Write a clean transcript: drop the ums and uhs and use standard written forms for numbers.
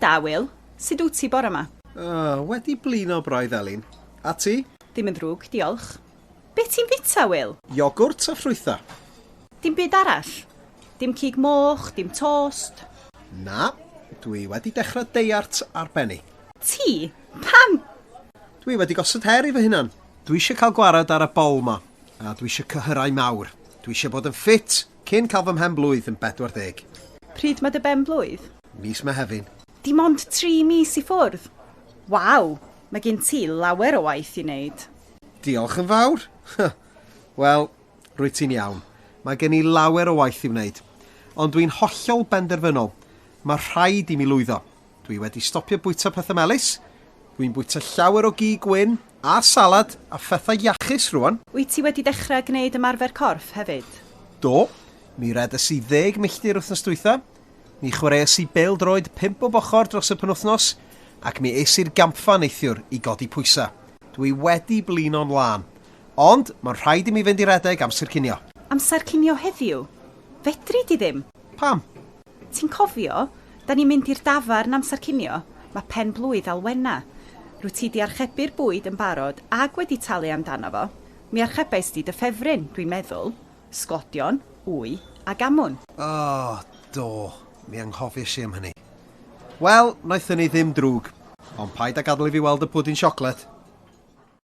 da, Wil. Sut wyt ti bore 'ma? Oh, wedi blino braidd, Elin. A ti? Ddim yn ddrwg, diolch. Be ti'n fita, Wil? Iogwrt a ffrwytha. Dim byd arall? Dim cig moch, dim tost? Na, dwi wedi dechrau deiart arbennig. Ti? Pam? Dwi wedi gosod her i fy hunan. Dwi eisiau cael gwared ar y bol ma, a dwi eisiau cyhyrau mawr. Dwi eisiau bod yn ffit cyn cael fy mhen blwydd yn 40. Pryd mae dy ben blwydd? Mis Mehefin. Dim ond 3 mis i ffwrdd? Waw, mae gen ti lawer o waith i wneud. Diolch yn fawr. Wel, rwy ti'n iawn. Mae gen i lawer o waith i wneud. Ond dwi'n hollol benderfynol. Mae rhaid i mi lwyddo. Dwi wedi stopio bwyta pethau melys. Dwi'n bwyta llawer o gig gwyn a salad a phethau iachus rwan. Wyt ti wedi dechrau gwneud ymarfer corff hefyd? Do, mi redes i 10 milltir wythnos dwytha. Mi chwaraeais i bêl-droed 5 o bochor dros y penwythnos ac mi es i'r gampfa neithiwr i godi pwysau. Dwi wedi blino'n lân. Ond mae'n rhaid i mi fynd i redeg amser cinio. Amser cinio heddiw? Fedri di ddim. Pam? Ti'n cofio? Da ni'n mynd i'r dafarn amser cinio. Mae pen blwydd Alwena. Rwy ti di archebu'r bwyd yn barod ac wedi talu amdano fo. Mi archebais di dy ffefryn, dwi'n meddwl. Sglodion, wy a gamwn. O, do. Mi anghofiais i am hynny. Wel, wnaeth hynny ddim drwg. Ond paid â gadael i fi weld y pwdin siocled.